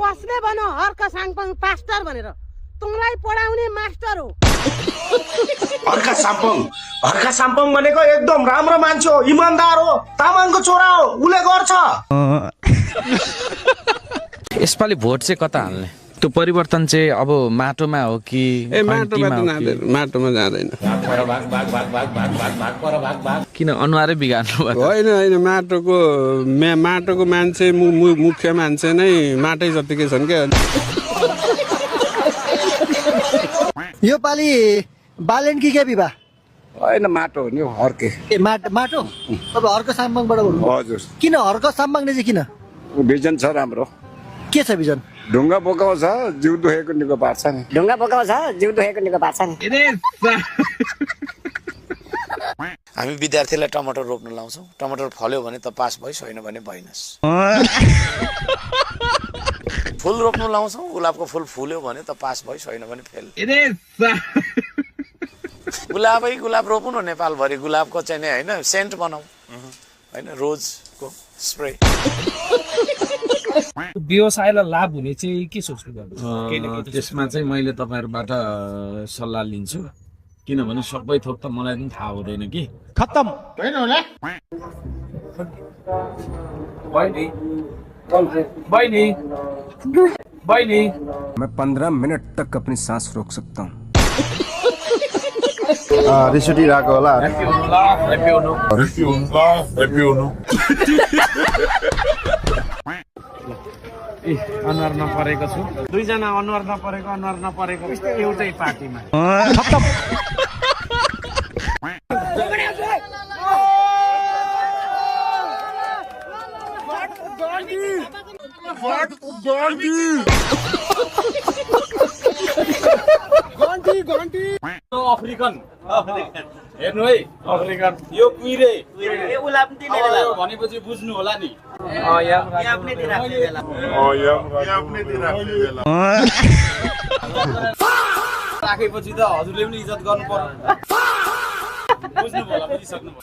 कसले भन्यो हर्क साङपाङ पास्टर भनेर? तँलाई पढाउने मास्टर हो। हर्का साम्पङ भनेको एकदम राम्रो मान्छे हो, इमानदार हो, तामाङको छोरा हो, उले गर्छ। यसपालि भोट चाहिँ कता हाल्ने? त्यो परिवर्तन चाहिँ अब माटोमा हो कि माटोमा जाँदैन। किन अनुहारै बिगार्नु भयो? होइन माटोको मान्छे मुख्य मान्छे नै माटै जतिकै छन् क्या। यो पालि बालेन कि के विवाह? होइन माटो हो नि हर्के। ए माटो? अब हर्क साम्बाङबाट बोल्नु? हजुर। किन हर्क साम्बाङले चाहिँ किन? भिजन छ राम्रो। के छ भिजन? ढुङ्गा बोकाउँछ, जिउ दुखेको निको पार्छ नि। ढुङ्गा बोकाउँछ, जिउ दुखेको निको पार्छ नि। हामी विद्यार्थीलाई टमाटर रोप्न लाउँछौँ। टमाटर फल्यो भने त पास भयो, छैन भने भइनस्। फुल रोप्नु लाउँछौँ, गुलाबको फुल फुल्यो भने त पास भयो, छैन भने फेल। गुलाब रोप्नु न नेपालभरि। गुलाबको चाहिँ नि होइन सेन्ट बनाऊ, होइन रोजको स्प्रे। व्यवसायलाई लाभ हुने चाहिँ के सोच्नु पर्छ? त्यसमा चाहिँ मैले तपाईँहरूबाट सल्लाह लिन्छु, किनभने सबै थोक त मलाई पनि थाहा हुँदैन कि। खत्तम होइन होला। बहिनी मैं 15 मिनट तक अपनी सांस रोक सकता हूँ। रिसुटी राको होला। अनुहार नपरेको छु। दुईजना अनुहार नपरेको एउटै पार्टीमा। अफ्रिकन हेर्नु है, अफ्रिकन यो कुइरे भनेपछि बुझ्नु होला नि। राखेपछि त हजुरले पनि इज्जत गर्नु पर्यो। बुझ्नु होला, बुझिसक्नु भयो।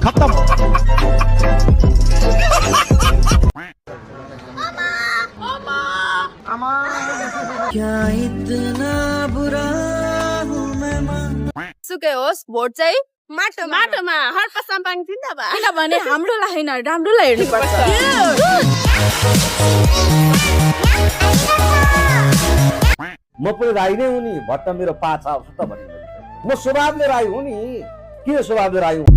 खत्तम। क्या इतना बुरा हूँ मैं माँ। सुकै होस्, भोट चाहिँ माटोमा हर्क साम्पाङ जिन्दाबाद। किनभने हाम्रोलाई होइन, राम्रोलाई हेर्नुपर्छ। म पनि राई नै हुँ नि, भट्ट मेरो पाछा आउँछ त भन्ने। म स्वभावले राई हुँ नि। के स्वभावले राई हुँ?